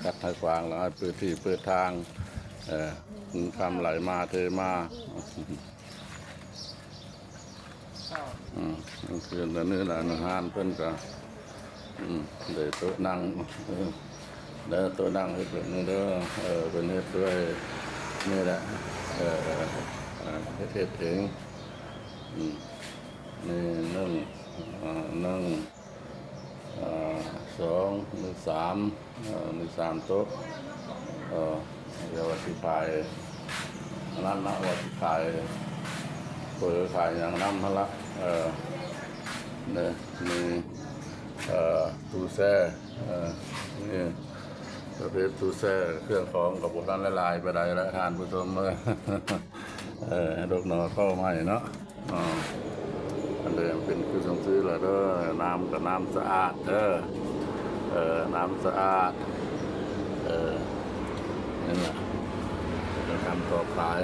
ກັດໃຫ້ກວ້າງ ແລ້ວໃຫ້ເປີດທີ່ເປີດທາງ ເອີ ເງິນຄຳໄຫຼມາເທມາ. ອືມ ຄືອັນນີ້ລະ ຮ້ານເພິ່ນກະ ອືມ ໄດ້ໂຕະນັ່ງ ເອີ ໄດ້ໂຕະນັ່ງໃຫ້ເພິ່ນນີ້ເດີ ເອີ ເພິ່ນເຮັດດ້ວຍນີ້ແຫຼະ ເອີ ເຮັດ ເຮັດເອງ ອືມ ນີ້ໜຶ່ງ ເອີ ໜຶ່ງ ເອີ ສອງ ມີສາມ ເອີ ມີສາມໂຕະ ເອີ ດຽວວ່າຊິຂາຍອັນນັ້ນນະ ວ່າຊິຂາຍເຝີຂາຍຫຍັງນຳຫັ້ນລະ ເອີ ນີ້ມີ ເອີ ຕູ້ແຊ່ ເອີ ນີ້ປະເພດຕູ້ແຊ່ ເຄື່ອງຂອງກໍບໍ່ທັນຫຼາຍປານໃດລະທ່ານຜູ້ຊົມ ເອີ ເອີ ດົກໜໍ່ເຂົ້າໃໝ່ເນາະ. ອໍ ອັນເດີມເປັນຄືຈັ່ງຊີ້ລະເດີ ນ້ຳກໍນ້ຳສະອາດເດີ ເອີ ນ້ຳສະອາດ ເອີ ນີ້ລະ ເປັນການຂາຍ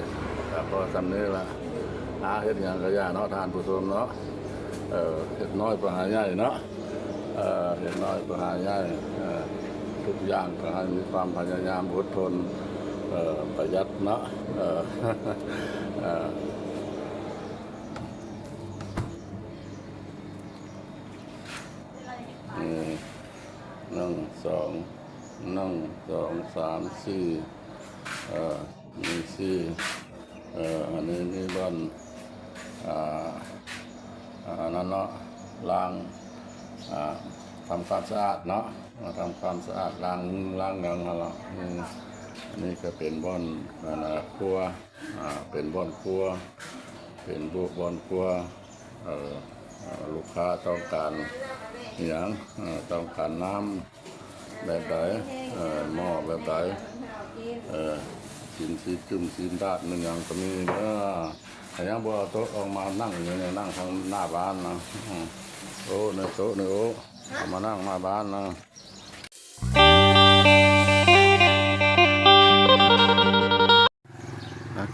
ກໍພໍສ່ຳນີ້ລະ ຫາເຮັດຫຍັງກໍຢ່າເນາະທ່ານຜູ້ຊົມເນາະ ເອີ ເຮັດນ້ອຍກໍຫາໃຫຍ່ເນາະ ເອີ ເຮັດນ້ອຍກໍຫາໃຫຍ່ ເອີ ທຸກຢ່າງກໍໃຫ້ມີຄວາມພະຍາຍາມ ອົດທົນ ເອີ ປະຢັດເນາະ ເອີ ເອີ. ເອີ ໜຶ່ງ ສອງ ໜຶ່ງ ສອງ ສາມ ສີ່ ເອີ ມີສີ່ ເອີ ອັນນີ້ມີບ່ອນ ອ່າ ອັນນັ້ນເນາະ ລ້າງ ອ່າ ທຳຄວາມສະອາດເນາະ ມາທຳຄວາມສະອາດ ລ້າງມືລ້າງຫຍັງຫັ້ນລະ ອືມ ອັນນີ້ກໍເປັນບ່ອນ ອັນ ຄົວ ອ່າ ເປັນບ່ອນຄົວ ເປັນໂບກບ່ອນຄົວ ເອີ ເອີ ລູກຄ້າຕ້ອງການຫຍັງ ເອີ ຕ້ອງການນ້ຳແບບໃດ ເອີ ໝໍ້ແບບໃດ ເອີ ຊີ້ນ ຊີ້ນຈຸ້ມ ຊີ້ນດາດ ແມ່ນຫຍັງກໍມີເດີ ຫາຍັງບໍ່ເອົາໂຕະອອກມານັ່ງຢູ່ນີ້ ນັ່ງທາງໜ້າບ້ານນະ ອືມ ໂອ້ ໃນໂຕະນີ້ ໂອ້ ເອົາມານັ່ງໜ້າບ້ານນະ.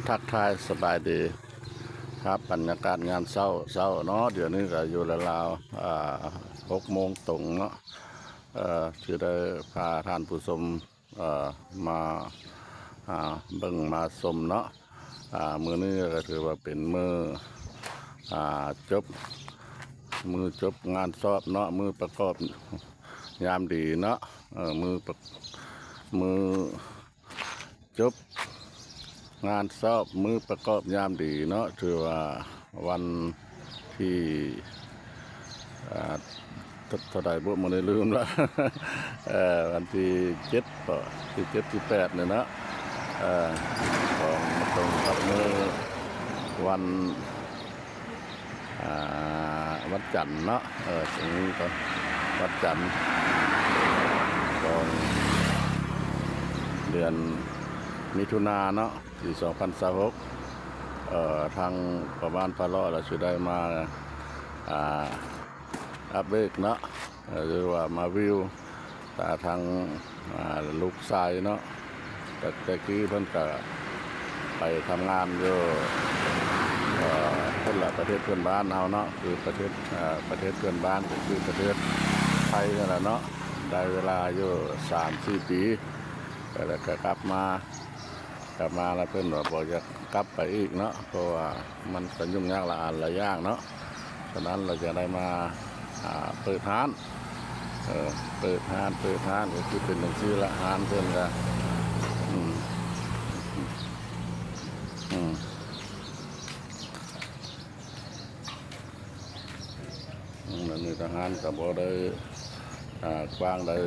ທັກທາຍສະບາຍດີຄັບ ບັນຍາກາດຍາມເຊົ້າ ເຊົ້າເນາະ ດຽວນີ້ກໍຢູ່ລາວໆ ອ່າ ຫົກໂມງຕົງເນາະ ເອີ ຊິໄດ້ພາທ່ານຜູ້ຊົມ ເອີ ມາ ອ່າ ເບິ່ງມາຊົມເນາະ ອ່າ ມື້ນີ້ກໍຖືວ່າເປັນມື້ ອ່າ ຈົບ ມື້ຈົບງານສອບເນາະ ມື້ປະກອບຍາມດີເນາະ ເອີ ມື້ປະ ມື້ ຈົບງານສອບມື້ປະກອບຍາມດີເນາະ ຖືວ່າວັນທີ ອ່າ ເທົ່າໃດບຸ ມື້ນີ້ລືມລະ ເອີ ວັນທີເຈັດບໍ ທີເຈັດ ທີແປດນີ້ເນາະ ເອີ ຂອງ ຕົງກັບມື້ວັນ ອ່າ ວັນຈັນເນາະ ເອີ ເປັນວັນຈັນຂອງເດືອນມິຖຸນາເນາະ ປີສອງພັນຊາວຫົກ ເອີ ທາງພໍ່ບ້ານພາເລາະລະຊິໄດ້ມາ ອ່າ ອັບເດດເນາະ ເອີ ຫຼືວ່າມາວິວ ຕາທາງ ອ່າ ລູກຊາຍເນາະ ແຕ່ ແຕ່ກີ້ເພິ່ນກະໄປທຳງານຢູ່ ເອີ ພຸ້ນລະ ປະເທດເພື່ອນບ້ານເຮົາເນາະ ຄືປະເທດ ເອີ ປະເທດເພື່ອນບ້ານ ກໍຄືປະເທດໄທຫັ້ນລະເນາະ ໄດ້ເວລາຢູ່ສາມສີ່ປີ ແລ້ວກະກັບມາ ກັບມາແລ້ວເພິ່ນວ່າບໍ່ຢາກກັບໄປອີກເນາະ ເພາະວ່າມັນກໍຫຍຸ້ງຍາກຫຼາຍອັນຫຼາຍຢ່າງເນາະ ສະນັ້ນລະຈະໄດ້ມາ ອ່າ ເປີດຮ້ານ ເອີ ເປີດຮ້ານ ເປີດຮ້ານກໍຄືເປັນຈັ່ງຊີ້ລະ ຮ້ານເພິ່ນກະ ອືມ ອືມ ອືມ ອັນນີ້ກະຮ້ານກະບໍ່ໄດ້ ອ່າ ກວ້າງໄດ້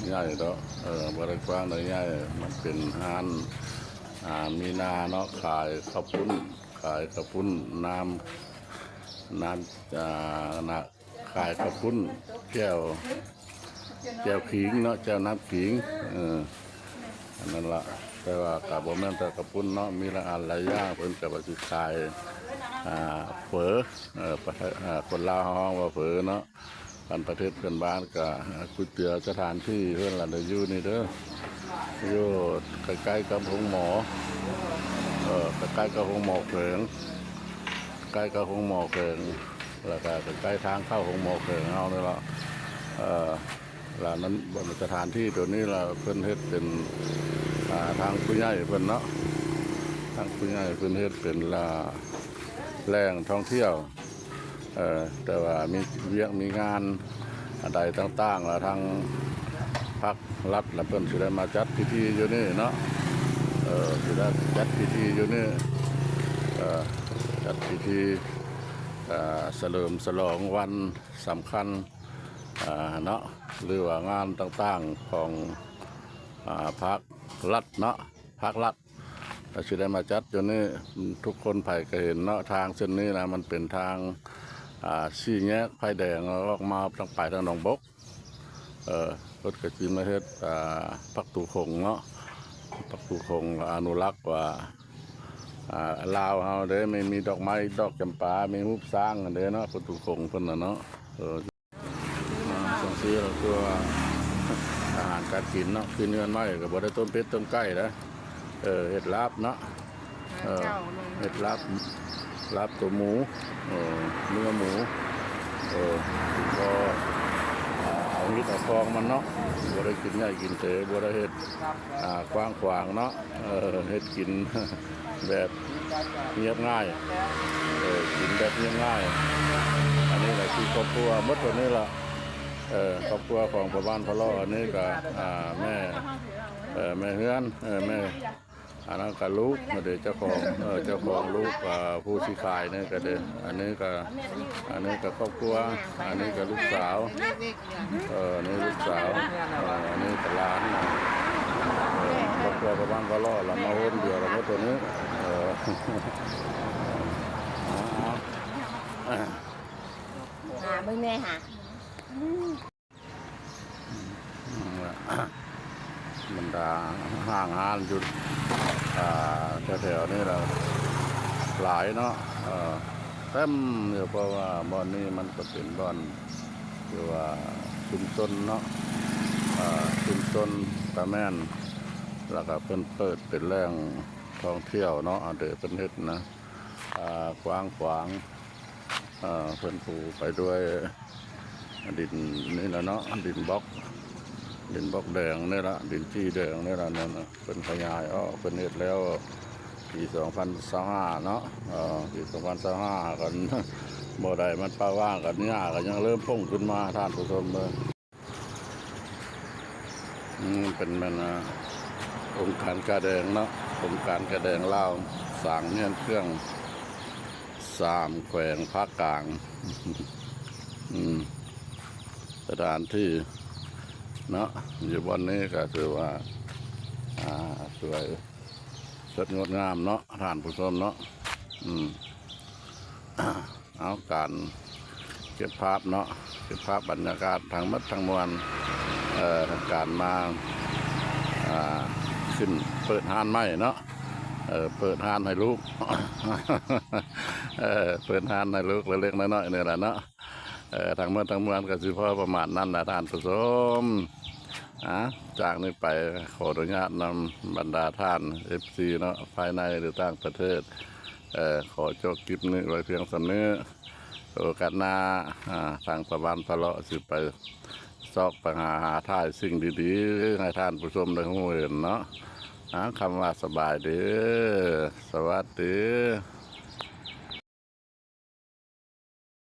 ໃຫຍ່ດອກ ເອີ ບໍ່ໄດ້ກວ້າງໄດ້ໃຫຍ່ ມັນເປັນຮ້ານ ອ່າ ມີໜ້າເນາະ ຂາຍເຂົ້າປຸ້ນ ຂາຍເຂົ້າປຸ້ນ ນ້ຳ ນ້ຳ ອ່າ ນະ ຂາຍເຂົ້າປຸ້ນ ແຈ່ວ ແຈ່ວຂີງເນາະ ແຈ່ວນ້ຳຂີງ ເອີ ອັນນັ້ນລະ ແຕ່ວ່າກະບໍ່ແມ່ນແຕ່ເຂົ້າປຸ້ນເນາະ ມີຫຼາຍອັນຫຼາຍຢ່າງ ເພິ່ນກະວ່າຊິຂາຍ ອ່າ ເຝີ ເອີ ປະເທດ ອ່າ ຄົນລາວເຮົາຮ້ອງວ່າເຝີເນາະ ອັນປະເທດເພື່ອນບ້ານກະ ເອີ ກ໋ວຍຕຽວ ສະຖານທີ່ເພິ່ນລະໄດ້ຢູ່ນີ້ເດີ ຢູ່ໃກ້ໆກັບໂຮງໝໍ ເອີ ໃກ້ໆກັບໂຮງໝໍແຂວງ ໃກ້ກັບໂຮງໝໍແຂວງ ແລ້ວກະໃກ້ທາງເຂົ້າໂຮງໝໍແຂວງເຮົານີ້ລະ ເອີ ລະນັ້ນ ສະຖານທີ່ໂຕນີ້ລະເພິ່ນເຮັດເປັນ ອ່າ ທາງຜູ້ໃຫຍ່ເພິ່ນເນາະ ທາງຜູ້ໃຫຍ່ເພິ່ນເຮັດເປັນ ລະ ແຫຼ່ງທ່ອງທ່ຽວ ເອີ ແຕ່ວ່າມີວຽກມີງານອັນໃດຕ່າງໆ ລະທາງພັກລັດລະເພິ່ນຊິໄດ້ມາຈັດພິທີຢູ່ນີ້ເນາະ ເອີ ຊິໄດ້ຈັດພິທີຢູ່ນີ້ ເອີ ຈັດພິທີ ເອີ ສະເຫຼີມສະຫຼອງວັນສຳຄັນ ອ່າ ເນາະ ຫຼືວ່າງານຕ່າງໆຂອງ ອ່າ ພາກລັດເນາະ ພາກລັດ ກໍຊິໄດ້ມາຈັດຢູ່ນີ້. ທຸກຄົນໃຜກໍເຫັນເນາະ ທາງເສັ້ນນີ້ນະ ມັນເປັນທາງ ອ່າ ສີ່ແຍກໄຟແດງ ອອກມາທາງໄປທາງໜອງບົກ ເອີ ເພິ່ນກໍຊິມາເຮັດ ອ່າ ປະຕູຂົງເນາະ ປະຕູຂົງ ອະນຸລັກວ່າ ອ່າ ລາວເຮົາເດ້ ມີ ມີດອກໄມ້ ດອກຈຳປາ ມີຮູບຊ້າງຫັ້ນເດ້ເນາະ ປະຕູຂົງເພິ່ນນະເນາະ ເອີ. ອ່າ ສັງເກດແລ້ວຄືວ່າອາຫານການກິນເນາະ ຄືເຮືອນໄມ້ກໍບໍ່ໄດ້ຕົ້ມເປັດຕົ້ມໄກ່ນະ ເອີ ເຮັດລາບເນາະ ເອີ ເຮັດລາບ ລາບໂຕໝູ ເອີ ເນື້ອໝູ ເອີ ກໍ ອ່າ ເອົາຮີດເອົາຄອງມັນເນາະ ບໍ່ໄດ້ກິນໃຫຍ່ກິນເຕ ບໍ່ໄດ້ເຮັດ ອ່າ ກວ້າງຂວາງເນາະ ເອີ ເຮັດກິນແບບຮຽບງ່າຍ ເອີ ກິນແບບຮຽບງ່າຍ. ອັນນີ້ລະຄືຄອບຄົວໝົດເທົ່ານີ້ລະ ເອີ ຄອບຄົວຂອງພໍ່ບ້ານພໍ່ເລາະ ອັນນີ້ກະ ອ່າ ແມ່ ເອີ ແມ່ເຮືອນ ເອີ ແມ່ ອັນນັ້ນກະລູກເດ້ ເຈົ້າຂອງ ເອີ ເຈົ້າຂອງລູກ ອ່າ ຜູ້ຊິຂາຍນີ້ກະເດ້ ອັນນີ້ກະ ອັນນີ້ກະຄອບຄົວ ອັນນີ້ກະລູກສາວ ເອີ ນີ້ລູກສາວ ເອີ ອັນນີ້ກະຫຼານນະ ເອີ ຄອບຄົວກະບ້ານກະລອດລະມາໂຮມດຽວລະໝົດໂຕນີ້ ເອີ ຫາເບິ່ງແດ່ຫາ ບັນດາຫ້າງຮ້ານຢູ່ ອ່າ ແຖວໆນີ້ລະຫຼາຍເນາະ ເອີ ເຕັມຢູ່ ເພາະວ່າບ່ອນນີ້ມັນກະເປັນບ່ອນ ຫຼືວ່າຊຸມຊົນເນາະ ເອີ ຊຸມຊົນກະແມ່ນ ລະກະເພິ່ນເປີດເປັນແຫຼ່ງທ່ອງທ່ຽວເນາະ ອັນເດເພິ່ນເຮັດນະ ອ່າ ກວ້າງຂວາງ ເອີ ເພິ່ນປູໄປດ້ວຍດິນນີ້ລະເນາະ ດິນບລັອກ ດິນບລັອກແດງນີ້ລະ ດິນຈີ່ແດງນີ້ລະ ນັ້ນນະ ເພິ່ນຂະຫຍາຍອອກ ເພິ່ນເຮັດແລ້ວປີສອງພັນຊາວຫ້າເນາະ ເອີ ປີສອງພັນຊາວຫ້າ ຄັນບໍ່ໄດ້ມັນປະວ່າງກັນ ຫຍ້າກໍຍັງເລີ່ມປົງຂຶ້ນມາ ທ່ານຜູ້ຊົມເອີຍ. ອືມ ເປັນແມ່ນ ອ່າ ອົງການກາແດງເນາະ ອົງການກາແດງລາວ ສ້າງເຮືອນເຄື່ອງສາມແຂວງພາກກາງ ອືມ ສະຖານທີ່ເນາະ ຢູ່ບ່ອນນີ້ກໍຖືວ່າ ອ່າ ສວຍ ສົດງົດງາມເນາະ ທ່ານຜູ້ຊົມເນາະ ອືມ ເອົາ ການເກັບພາບເນາະ ເກັບພາບບັນຍາກາດທັງໝົດທັງມວນ ເອີ ການມາ ອ່າ ຂຶ້ນເປີດຮ້ານໃໝ່ເນາະ ເອີ ເປີດຮ້ານໃຫ້ລູກ ເອີ ເປີດຮ້ານໃຫ້ລູກເລັກໆນ້ອຍໆນີ້ລະເນາະ ເອີ ທັງໝົດທັງມວນກໍຊິພໍປະມານນັ້ນລະທ່ານຜູ້ຊົມ ອາ ຈາກນີ້ໄປຂໍອະນຸຍາດນຳບັນດາທ່ານເອັຟຊີເນາະ ພາຍໃນ ຫຼື ຕ່າງປະເທດ ເອີ ຂໍຈົບຄລິບນີ້ໄວ້ພຽງສ່ຳນີ້ ໂອກາດໜ້າ ອາ ທາງປະບ້ານພະເລາະຊິໄປຊອກໄປຫາ ຫາຖ່າຍສິ່ງດີໆໃຫ້ທ່ານຜູ້ຊົມໄດ້ຮູ້ເຫັນເນາະ ອາ ຄຳວ່າສະບາຍດີ ສະຫວັດດີ.